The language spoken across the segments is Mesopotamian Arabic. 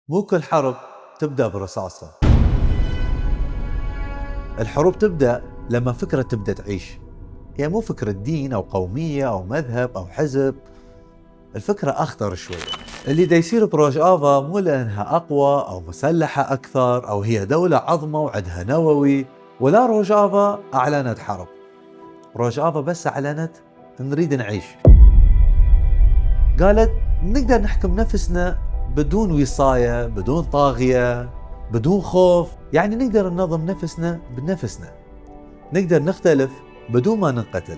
مو كل حرب تبدأ برصاصة. الحروب تبدأ لما فكرة تبدأ تعيش. هي مو فكرة دين أو قومية أو مذهب أو حزب. الفكرة أخطر شوي. اللي دا يصير بروجافا مو لأنها أقوى أو مسلحة أكثر أو هي دولة عظمى وعندها نووي، ولا روجافا أعلنت حرب. روجافا بس أعلنت نريد نعيش. قالت نقدر نحكم نفسنا بدون وصاية، بدون طاغية، بدون خوف. يعني نقدر ننظم نفسنا بنفسنا، نقدر نختلف بدون ما ننقتل،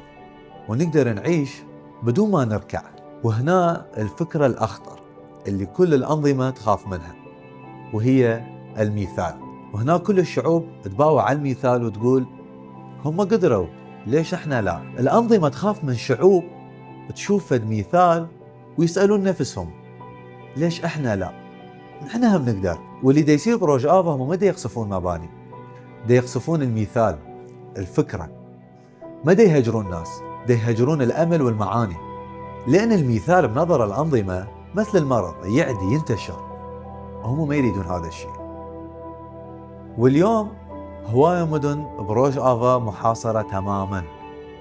ونقدر نعيش بدون ما نركع. وهنا الفكرة الأخطر اللي كل الأنظمة تخاف منها، وهي الميثال. وهنا كل الشعوب تباوع على الميثال وتقول هم قدروا، ليش احنا لا؟ الأنظمة تخاف من شعوب تشوف الميثال ويسألون نفسهم ليش احنا لا؟ احنا هم نقدر. واللي دا يصير بروجافا هم ما دا يقصفون مباني، دا يقصفون الميثال، الفكرة. ما دا يهجرون الناس، دا يهجرون الأمل والمعاني. لأن الميثال بنظر الأنظمة مثل المرض، يعدي ينتشر، هم ما يريدون هذا الشيء. واليوم هواية مدن بروجافا محاصرة تماما،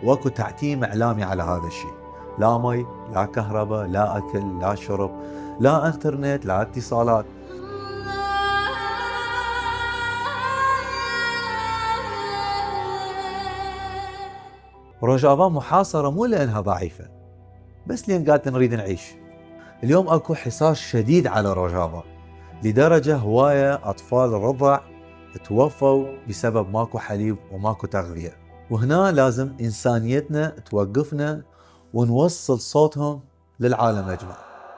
واكو تعتيم إعلامي على هذا الشيء. لا مي، لا كهرباء، لا أكل، لا شرب، لا انترنت، لا اتصالات. روجافا محاصرة مو لأنها ضعيفة، بس لأن قاعدة نريد نعيش. اليوم اكو حصار شديد على روجافا، لدرجة هواية أطفال رضع توفوا بسبب ماكو حليب وماكو تغذية. وهنا لازم إنسانيتنا توقفنا ونوصل صوتهم للعالم أجمع.